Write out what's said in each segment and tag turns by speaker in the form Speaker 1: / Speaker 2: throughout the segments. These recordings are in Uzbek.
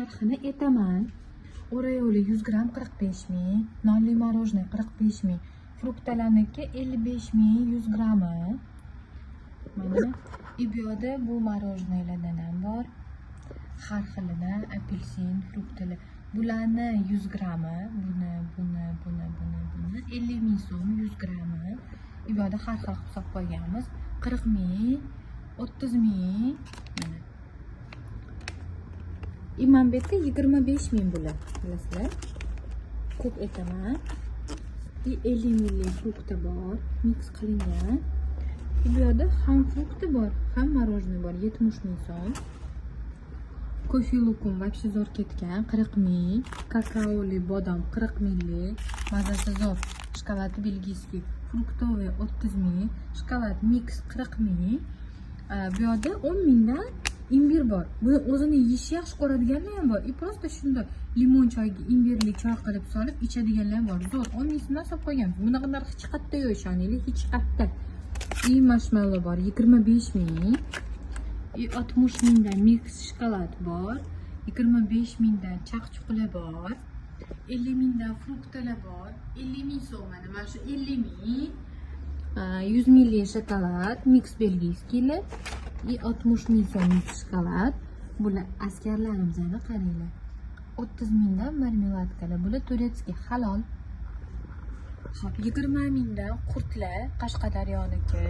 Speaker 1: Narxini aytaman. Orayoli 100 gramm 45 ming, nonli мороженое 45 ming, fruktalarniki 55 ming 100 grammi. Mana и bu yoqda bu мороженоеlardan ham bor. Har xilidan apelsin, fruktalar. Bularni 100 grammi, buni, buni, buni, buni, buni 50 ming so'm 100 grammi. Bu yoqda har xil qilib solib qo'yganmiz. 40 ming, 30 ming. Mana. И mana bu yerda 25 ming bular, bilasizlar. Ko'p aytaman. И 50 minglik frukta bor, mix qilingan. Bu yoqda ham frukta bor, ham мороженое bor, 70 ming so'm. Kofe lokum вообще zo'r ketgan, 40 ming. Kakaoli bodom 40 minglik, mazasi zo'r. Shokolad бельгийский, фруктовый 30 ming, shokolad mix 40 ming. Bu yoqda 10 mingdan imbir bor. Buni o'zini yeyishni yaxshi ko'radiganlar ham bor. И просто shunda limon choyga imbirli choy qilib solib ichadiganlar ham bor. Zo'r, 10 ming so'mdan solib qo'yganmiz. Bunaqa narx hech qayerda yo'q, ishoninglar, hech qayerda. И marshmallow bor 25 ming. И 60 mingdan mix shokolad bor. 25 mingdan chaqchuqlar bor. 50 mingdan fruktalar bor. 50 ming so'm mana shu 50 ming. 100 minglik shokolad mix бельгийскийlar. И 60 ming so'm mix shokolad. Bular askarlarimizni qaranglar. 30 mingdan marmeladkalar. Bular турецкий halol. Xo'p, 20 mingdan qurtlar Qashqadaryoniki.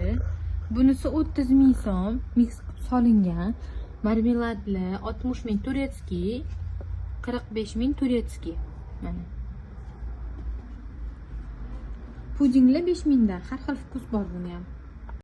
Speaker 1: Bunisi 30 ming so'm mix qilib solingan. Marmeladlar 60 ming турецкий, 45 ming турецкий. Mana. Pudinglar 5 mingdan. Har xil вкус bor buni ham.